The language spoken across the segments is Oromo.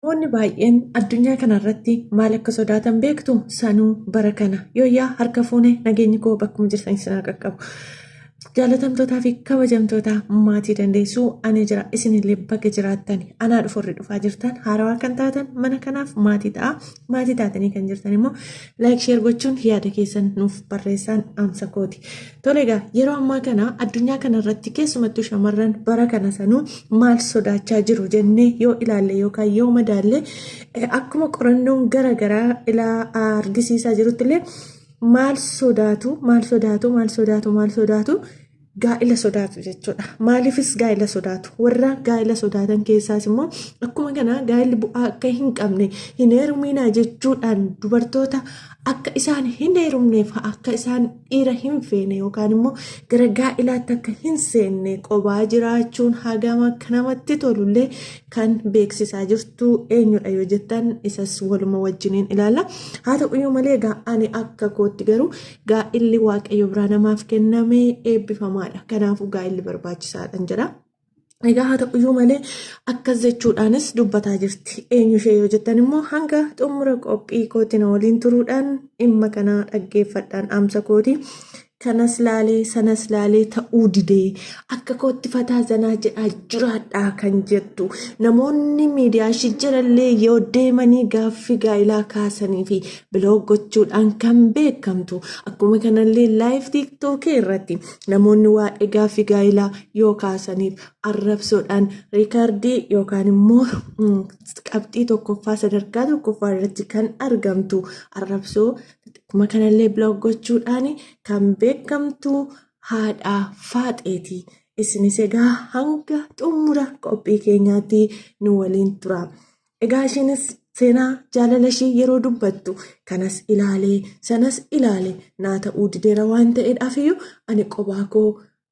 Namoonni baay'een addunyaa kana irratti maal akka sodaatan beektu? Sanuu bara kana. Yooyyaa harka fuune nageenyi koo bakkuma jirtan isin haa qaqqabu. Jaalatamtootaa fi kabajamtoota maatii dandeessuu ani jira isinillee baga jiraattani. Anaa dhufu warri dhufaa jirtan haarawaa kan taatan mana kanaaf maatii ta'a. Maatii taatanii kan jirtan immoo laayik sheer gochuun yaada keessan nuuf barreessaan dhaamsa kooti. Tole egaa yeroo ammaa kana addunyaa kana irratti keessumattuu shamarran bara kana sanuu maal sodaachaa jiru jennee yoo ilaalle yookaan yoo madaalle akkuma qorannoon gara garaa ilaa argisiisaa jirutti illee maal sodaatu maal sodaatu maal sodaatu maal sodaatu gaa'ila sodaatu jechuudha. Maaliifis gaa'ila sodaatu? Warra gaa'ila sodaatan keessaas immoo akkuma kana gaa'illi bu'aa akka hin qabne hin heeruminaa jechuudhaan dubartoota akka isaan hin heerumneef akka isaan dhiira hin feene yookaan immoo gara gaa'ilaatti akka hin seenne qobaa jiraachuun hagam akka namatti tolullee kan beeksisaa jirtu eenyudha yoo jettan isas waluma wajjiniin ilaalla. Haa ta'uyyuu malee egaa ani akka kootti garuu gaa'illi waaqayyo biraa namaaf kenname eebbifamaadha. Kanaafuu gaa'illi barbaachisaadha jedha. Egaa haa ta'uyyuu malee akkas jechuudhaanis dubbataa jirti. Eenyu ishee yoo jettan immoo hanga xumura qophii kootti na waliin turuudhaan dhimma kana dhaggeeffadhaan dhaamsa kooti. Kanas laalee sanas laalee ta'uu didee akka kootti fataa zanaa jedhaa jiraadhaa kan jettu namoonni miidiyaa ishii jalallee yoo deemanii gaaffii gaa'ilaa kaasanii fi biloog gochuudhaan kan beekamtu akkuma kanallee laayiv tiiktookii irratti namoonni waa'ee gaaffii gaa'ilaa yoo kaasaniif arrabsoodhaan riikardii yookaan immoo qabxii tokkoffaa sadarkaa tokkoffaa irratti kan argamtu arrabsoo akkuma kanallee biloog gochuudhaan kan beekamtu haadha faaxeeti. Isinis egaa hanga xumura qophii keenyaatti nu waliin tura. Egaa isheenis seenaa jaalala ishii yeroo dubbattu kanas ilaalee sanas ilaale naa ta'uu dideera waan ta'eedhaaf iyyuu ani qobaa koo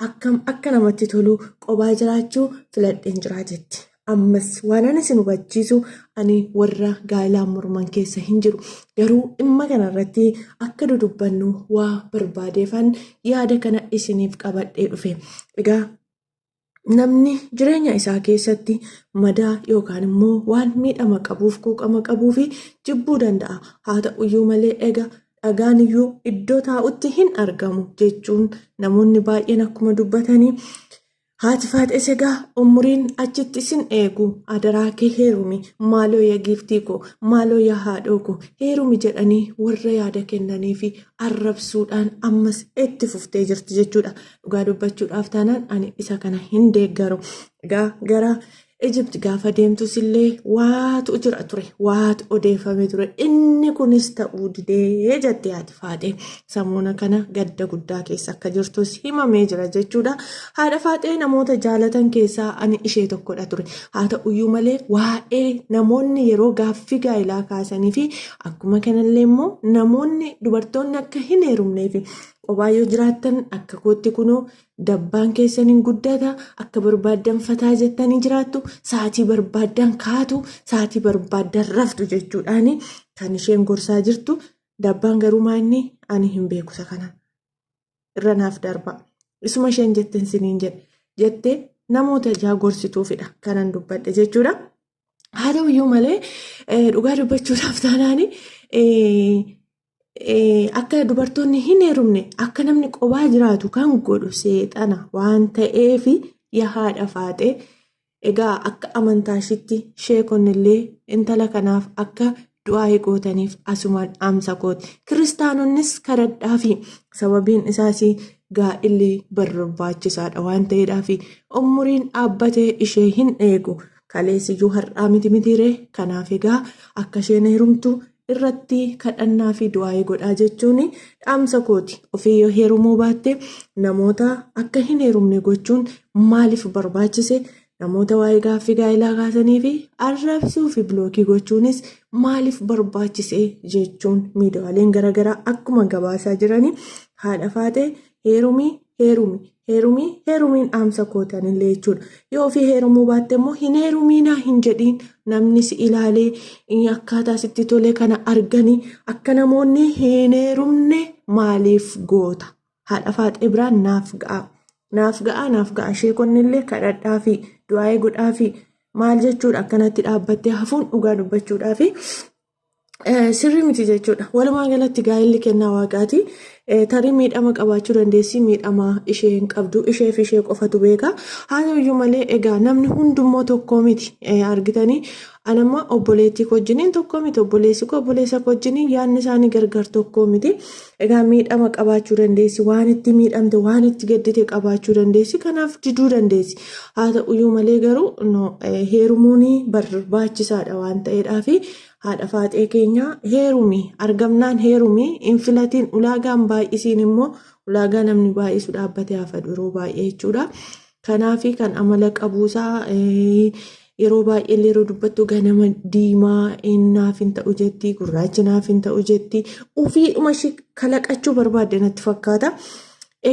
akkam akka namatti tolu qobaa jiraachuu filadheen jira jetti. Ammas waan ani isin hubachiisu ani warra gaa'ilaan morman keessa hin jiru. Garuu dhimma kanarratti akka dudubbannu waa barbaadeefan yaada kana isiniif qabadhee dhufe. Egaa namni jireenya isaa keessatti madaa yookaan immoo waan miidhama qabuuf quuqama qabuu fi jibbuu danda'a. Haa ta'uyyuu malee egaa dhagaan iyyuu iddoo taa'utti hin argamu jechuun namoonni baay'een akkuma dubbatanii haati faaxees egaa umuriin achitti isin eegu adaraa kee heerumi maaloo ya giiftii koo maaloo ya haadhoo koo heerumi jedhanii warra yaada kennanii fi arrabsuudhaan ammas itti fuftee jirti jechuudha. Dhugaa dubbachuudhaaf taanaan ani isa kana hin deeggaru. Egaa gara Ijipt gaafa deemtus illee waatu jira ture, waatu odeeffame ture. Inni kunis ta'uu didee jette haati faaxee. Samuuna kana gadda guddaa keessa akka jirtus himamee jira jechuudha. Haadha faaxee namoota jaalatan keessaa ani ishee tokkodha ture. Haa ta'uyyuu malee waa'ee namoonni yeroo gaaffii gaa'elaa kaasanii fi akkuma kanallee immoo namoonni dubartoonni akka hin heerumnee fi qobaa yoo jiraattan akka kootti kunoo dabbaan keessan hin guddata akka barbaaddan fataa jettanii jiraattu sa'aatii barbaaddan kaatu sa'aatii barbaaddan raftu jechuudhaani kan isheen gorsaa jirtu dabbaan garuu maanni ani hin beeku isa kana irra naaf darba isuma isheen jetten siniin jedhe jette namoota ijaa gorsituufidha kanan dubbadhe jechuudha. Haa ta'uyyuu malee dhugaa dubbachuudhaaf taanaani akka dubartoonni hin heerumne akka namni qobaa jiraatu kan godhu seexana waan ta'eef yaa haadha faaxee egaa akka amantaa ishiitti sheekonni illee intala kanaaf akka du'aa gootaniif asumaan dhaamsa kooti. Kiristaanonnis kadhadhaafi sababiin isaas gaa'illi barbaachisaadha waan ta'eedhaaf umuriin dhaabbatee ishee hin eegu. Kaleessiyyuu har'aa miti mitiiree kanaaf egaa akka isheen heerumtu irratti kadhannaa fi du'aa'ii godhaa jechuun dhaamsa kooti. Ofii yoo heerumuu baatte namoota akka hin heerumne gochuun maaliif barbaachise? Namoota waa'ee gaaffii gaa'elaa kaasanii fi arrabsuu fi bilookii gochuunis maaliif barbaachise jechuun miidiyaaleen garaagaraa akkuma gabaasaa jiranii haadha faaxee heerumii heerumi heerumii heerumiin dhaamsa kootanillee jechuudha. Yoo ofii heerumuu baatte immoo hin heerumiinaa hin jedhiin namni si ilaalee akkaataa sitti tole kana arganii akka namoonni hin heerumne maaliif goota? Haadha faaxee biraan naaf ga'a. Naaf ga'a naaf ga'a sheekonnillee kadhadhaa fi du'aa'ee godhaa fi Maal jechuudha akkanatti dhaabbattee hafuun dhugaa dubbachuudhaafi sirrii miti jechuudha. Walumaa galatti gaa'elli kennaa waaqaati. Tarii miidhama qabaachuu dandeessi miidhama ishee hin qabdu isheef ishee qofatu beeka. Haa ta'uyyuu malee egaa namni hundummoo tokkoo miti argitanii anamma obboleettii koo wajjiniin tokkoo miti obboleessi koo obboleessa koo wajjiniin yaadni isaanii gargar tokkoo miti. Egaa miidhama qabaachuu dandeessi waan itti miidhamte waan itti gaddite qabaachuu dandeessi kanaaf diduu dandeessi. Haa ta'uyyuu malee garuu heerumuun barbaachisaadha waan ta'eedhaafi Haadha faaxee keenya heerumi argamnaan heerumi hin filatiin ulaagaan baay'isiin immoo ulaagaa namni baay'isu dhaabbatee hafa yeroo baay'ee jechuudha. Kanaafi kan amala qabuusaa yeroo baay'ee illee yeroo dubbattu ganama diimaa naaf hin ta'u jetti gurraachi naaf hin ta'u jetti ofiidhuma ishii kalaqachuu barbaadde natti fakkaata.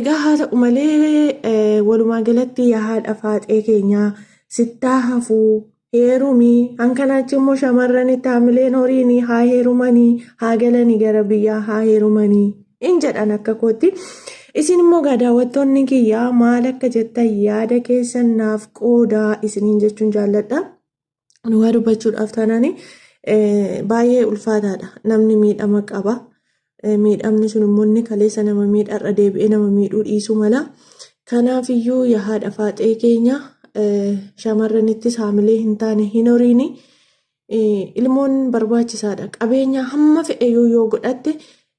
Egaa haa ta'u malee walumaa galatti yaa haadha faaxee keenyaa sittaa hafuu heerumi hankanaachi immoo shamarranitti haamileen horiini haa heerumanii haa galanii gara biyyaa haa heerumanii in jedhan akka kootti. Isin immoo gaa daawwattoonni kiyyaa maal akka jettan yaada keessan naaf qoodaa isiniin jechuun jaalladha. Dhugaa dubbachuudhaaf taanaan baay'ee ulfaataadha. Namni miidhama qaba. Miidhamni sun immoo inni kaleessa nama miidharra deebi'ee nama miidhuu dhiisuu mala. Kanaaf iyyuu yaa haadha faaxee keenya shamarranittis haamilee hin taane hin horiini. Ilmoon barbaachisaadha. Qabeenya hamma fe'eyyuu yoo godhatte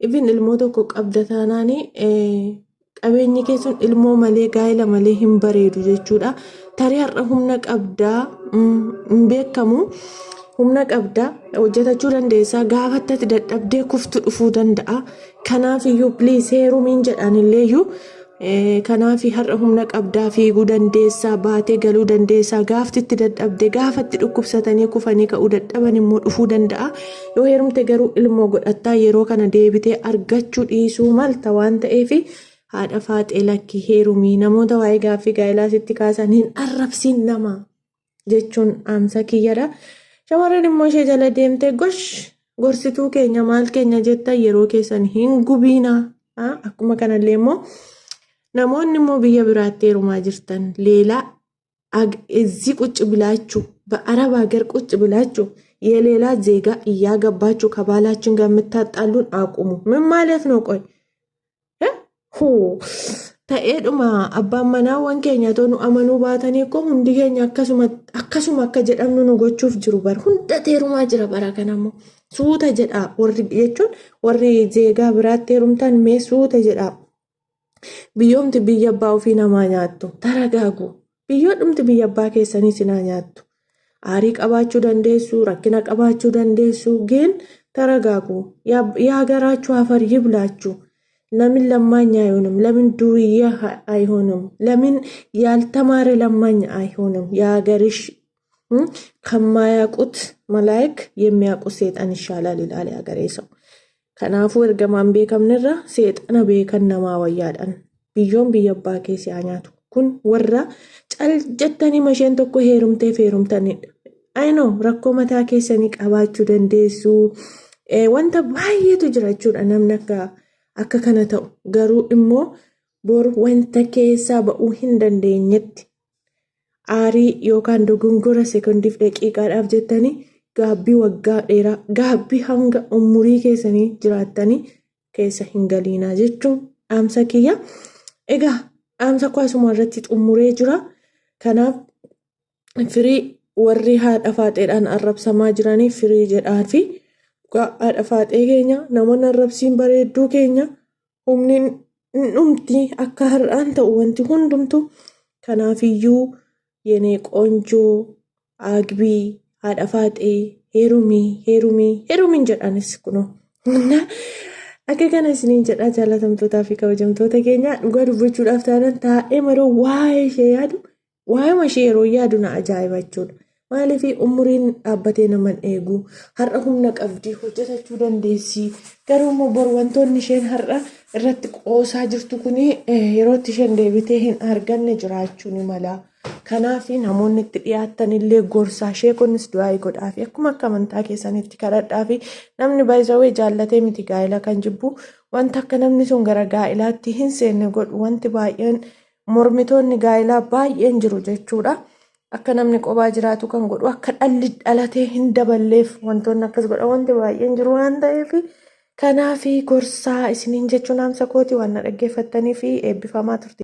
ibin ilmoo tokko qabda taanaan qabeenyi kee sun ilmoo malee gaa'ela malee hin bareedu jechuudha. Tarii har'a humna qabdaa hin beekamu. Humna qabdaa hojjetachuu dandeessaa gaafa ati dadhabdee kuftu dhufuu danda'a. Kanaaf iyyuu please heerumiin jedhaan illeeyyuu kanaaf har'a humna qabdaa fiiguu dandeessaa baatee galuu dandeessaa gaafti itti dadhabde gaafa itti dhukkubsatanii kufanii ka'uu dadhaban immoo dhufuu danda'a. Yoo heerumte garuu ilmoo godhattaa yeroo kana deebitee argachuu dhiisuu malta waan ta'eef haadha faaxee lakki heerumii namoota waa'ee gaaffii gaa'elaa sitti kaasan hin arrabsiin nama jechuun dhaamsa kiyyadha. Shamarran immoo ishee jala deemtee gosh gorsituu keenya maal keenya jettan yeroo keessan hin gubiina. Akkuma kanallee immoo namoonni immoo biyya biraatti heerumaa jirtan leelaa እዚህ ቁጭ ብላችሁ በአረብ ሀገር ቁጭ ብላችሁ የሌላ ዜጋ እያገባችሁ ከባላችን ጋር የምታጣሉን አቁሙ። ምን ማለት ነው? ቆይ ሁ ta'eedhuma abbaan manaawwan keenya too nu amanuu baatanii koo hundi keenya akkasuma akkasuma akka jedhamnu nu gochuuf jiru bara hunda teerumaa jira bara kanammoo suuta jedhaa warri jechuun warri zeegaa biraatti heerumtan mee suuta jedhaa biyyoomti biyya abbaa ofii namaa nyaattu taragaagu biyyoodhumti biyya abbaa keessanii sinaa nyaattu aarii qabaachuu dandeessu rakkina qabaachuu dandeessu ግን ተረጋጉ የሀገራችሁ አፈር ይብላችሁ ለምን ለማኝ አይሆንም? ለምን ዱርዬ አይሆንም? ለምን ያልተማረ ለማኝ አይሆንም? የሀገርሽ ከማያውቁት መላእክ የሚያውቁት ሴጣን ይሻላል ይላል የሀገሬ ሰው። Kanaafuu ergamaan beekamnerra seexana beekan namaa wayyaadhaan biyyoon biyya abbaa kee si haa nyaatu. Kun warra cal jettanii masheen tokko heerumteef heerumtanidha. Ayinoo rakkoo mataa keessanii qabaachuu dandeessu. Wanta baay'eetu jira jechuudha namni akka akka kana ta'u. Garuu immoo bor wanta keessaa ba'uu hin dandeenyetti aarii yookaan dogongora sekondiif daqiiqaadhaaf jettanii gaabbii waggaa dheeraa gaabbii hanga umurii keessanii jiraattanii keessa hin galiinaa jechuun dhaamsa kiyya. Egaa dhaamsa koo asuma irratti xumuree jira. Kanaaf firii warri haadha faaxeedhaan arrabsamaa jiranii firii jedhaa fi haadha faaxee keenya namoonni arrabsiin bareedduu keenya humni hin dhumti akka har'aan ta'u wanti hundumtu kanaafiyyuu yenee qoonjoo agbii haadha faaxee heerumii heerumii heerumiin jedhanis kunoo. Akka kana isiniin jedhaa jaalatamtootaa fi kabajamtoota keenya dhugaa dubbachuudhaaf taanaan taa'ee maroo waa'ee ishee yaadu waa'ee ishee yeroo yaadu na ajaa'iba jechuudha. Maaliif umuriin dhaabbatee nama hin eegu har'a humna qabdi hojjetachuu dandeessi garuu immoo bor wantoonni isheen har'a irratti qoosaa jirtu kun yeroo itti isheen deebitee hin arganne jiraachuu ni mala. Kanaaf namoonni itti dhiyaatan illee gorsaa ishee kunis du'aa godhaa fi akkuma akka amantaa keessanitti kadhadhaa fi namni baay'isawee jaallatee miti gaa'ela kan jibbu wanta akka namni sun gara gaa'ilaatti hin seenne godhu wanti baay'een mormitoonni gaa'elaa baay'een jiru jechuudha. Akka namni qobaa jiraatu kan godhu akka dhalli dhalatee hin daballeef wantoonni akkas godha wanti baay'een jiru waan ta'eef kanaaf gorsaa isiniin jechuun dhaamsa kooti waan na dhaggeeffattanii fi eebbifamaa turte.